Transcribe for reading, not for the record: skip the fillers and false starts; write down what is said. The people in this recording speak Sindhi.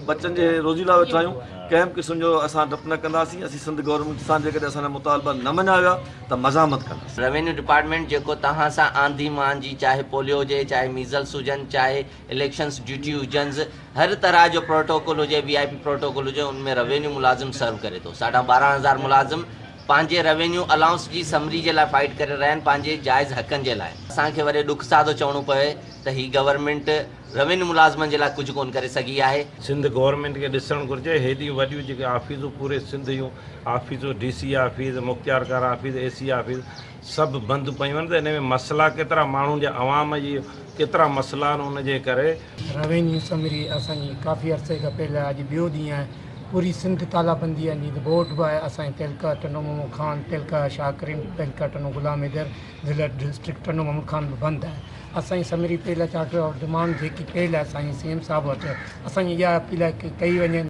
ٻچن جي روزي لاء ويٺا آهيون. ڪنهن به قسم جو اسان ڊپ نه ڪنداسين. اسين سنڌ گورنمينٽ سان جيڪڏهن اسان جا مطالبا نه مڃيا ويا ته مزاحمت ڪنداسين. روينيو ڊپارٽمينٽ جيڪو توهان سان آنڌي مانجهي چاهي پوليو هجي چاهي ميزلس هجن چاهي اليڪشنس ڊيوٽي هجنز هر طرح جو پروٽوڪول هجي وي آء پي پروٽوڪول هجي ان ۾ روينيو ملازم سرو ڪري ٿو ساڍا 12 هزار ملازم پنهنجي روينيو الائونس جي سمري جي لاء فائيٽ ڪري رهيا آهن پنهنجي جائز حقن جي لاء. اسان کي وڏي ڏک سان ٿو چوڻو پوي ته هي گورنمينٽ روينيو ملازمن جي لاء ڪجهه ڪونه ڪري سگهي آهي. سنڌ گورنمينٽ کي ڏسڻ گهرجي هيڏيون وڏيون جيڪي آفيسون پوري سنڌ جون آفيسون ڊي سي آفيس، مختيارڪار آفيس، اي سي آفيس سڀ بند پيون آهن ته ان ۾ مسئلا ڪيترا ماڻهن جا عوام جي ڪيترا مسئلا آهن ان جي ڪري. روينيو سمري اسان جي ڪافي عرصي کان پهلي اڄ ٻيو ڏينهن آهي پوري سنڌ تالا بندي آهي جيئن ته بورڊ به آهي اسان جي تعلقه ٽنڊو محمد خان تعلقه شاهه ڪريم تعلقه ٽنڊو غلام حيدر ضلع ڊسٽرڪٽ ٽنڊو محمد خان به بند آهي اسان جي سمري پيل چارٽر آف ڊمانڊ جيڪي پيل آهي اسان جي سي ايم صاحب وٽ اسان جي اها اپيل آهي ڪئي وڃي.